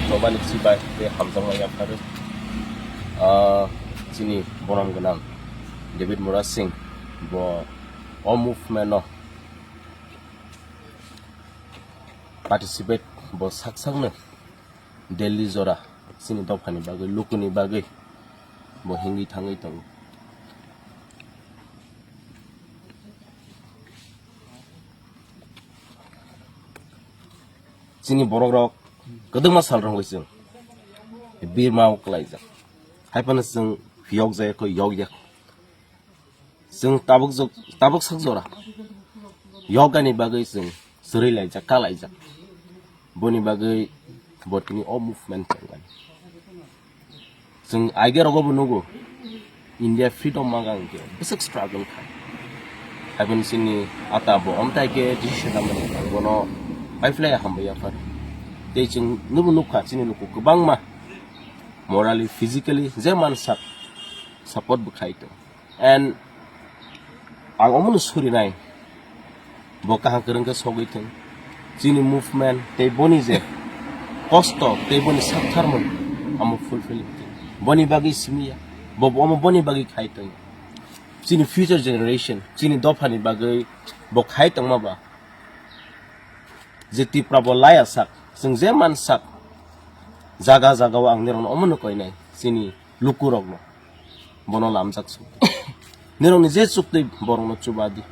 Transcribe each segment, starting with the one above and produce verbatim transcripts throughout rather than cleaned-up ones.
Chobani chibai tei hamjakma yapharwi, ah, chini borom gwnang David Murasing bo o movement-o participate, bo sak sakno Delhi jora chini dophani bagwi, lukuni bagwi bo hingwi thangwi tongo. Chini borokrok kwdwkma sal rwngwi chwng birmao kwlaijak. Haiphano chwng yokjak, yokya. Chwng tabuk jok-, tabuk sak jora yokani bagwi chwng chwrwi laijak, ka laijak. Boni bagwi bo tini o movement tongmani. Chwng aige rogo bo nugo, India freedom maga hwnkhe bwswk struggle kha. Haiboni chini ata bo omtai khe decision lamani, bono paiphlai hambai yaphar. Tei chwng nubo nukha chini luku kwbangma morally, physically je mansak support bo khai tong. And ang omono surinai, bo kaham kwrwng khe sogwi thung. Chini movement tei boni je kosto tei boni saktharmung amo fulfill thung. Boni bagwi simi ya, bo, bo omo boni bagwi khai thung. Chini future generation, chini dophani bagwi bo khai tongma ba. Je Tipra bo laya sak, chwng je man sak, jaga jaga o ang nirokno omono koinai, chini lukurokno bono lamjak suk. Nirokni je chuktwi borokno chubadi,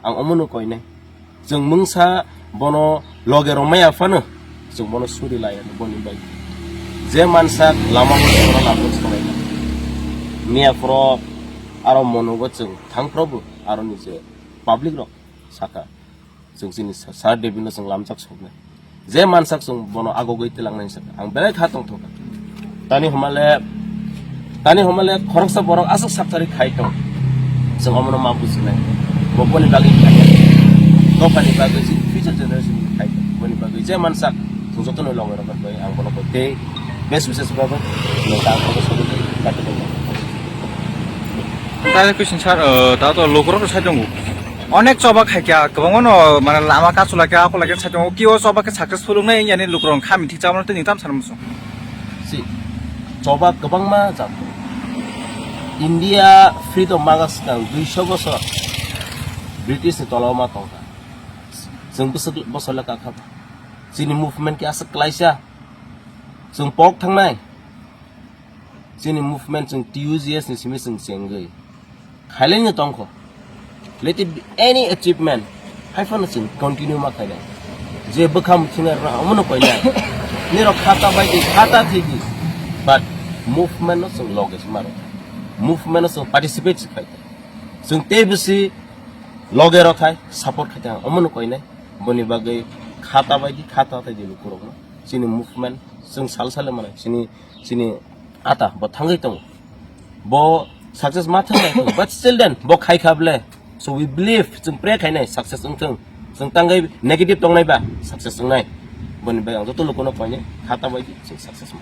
ang omono koinai. Chwng mungsa bono loge romaya phano chwng bono suri laya boni bai. Je man sak lama bono lamjak sonai. Miya phoro aro monogo chwng thang phrobo aroni je public rok saka. Chwng chini sa-, Sir David no chwng lamjak soknai. Je mansak chwng bono agogwi tilangnai saka. Ang belai kha tongthokha. Tani homale, tani homale khoroksa borok aswk saktharwi khai tong. Chwng omono ma bujinai. Bo boni bagwi khai. Dophani bagwi chini future generation ni khai tong. Boni bagwi je mansak chwng jotono longwi rokha bai ang bono koi tei best wishes bagwi. Neta ang bono sogwi tong. Tare question sir, uh, ta to lokorok sai tongo. Onek choba khaikya, kwbangma no, mane, lama kasu laikya, ako laikya sai tongo. Kio choba khe successful wngnai, yani lukurok kha mithi chamano tini tam sanmung song. Si, choba kwbangma jat. India freedom maga swkang duiso bosor British ni tola o ma tongkha. Chwng bwswk bosor le kakha. Chini movement khe aswk klaisa. Chwng pok thangnai. Chini movement chwng T U G S ni simi chwng chengwi. Khailai no tongkho. Let it be any achievement. Haiphano chwng continue ma khainai. Je bwkham thwinai rwna omono koinai. Nirok khata bai di, khata thidi. But movement no chwng loge se maro. Movement no chwng participate se khai. Chwng tei bisi loge rok khai, support khai tang omono koinai. Boni bagwi khata bai di, khata thai di lukurokno. Chini movement chwng sal sal mano. Chini Chini ata bo thangwi tongo. Bo success ma thang nai, but still then bo khai kha ble. So we believe, chwng pray khainai success wng thung. Chwng tangwi negative tongnai ba success wngnai. Boni bai ang joto lukuno koinai khata bai di chwng success ma.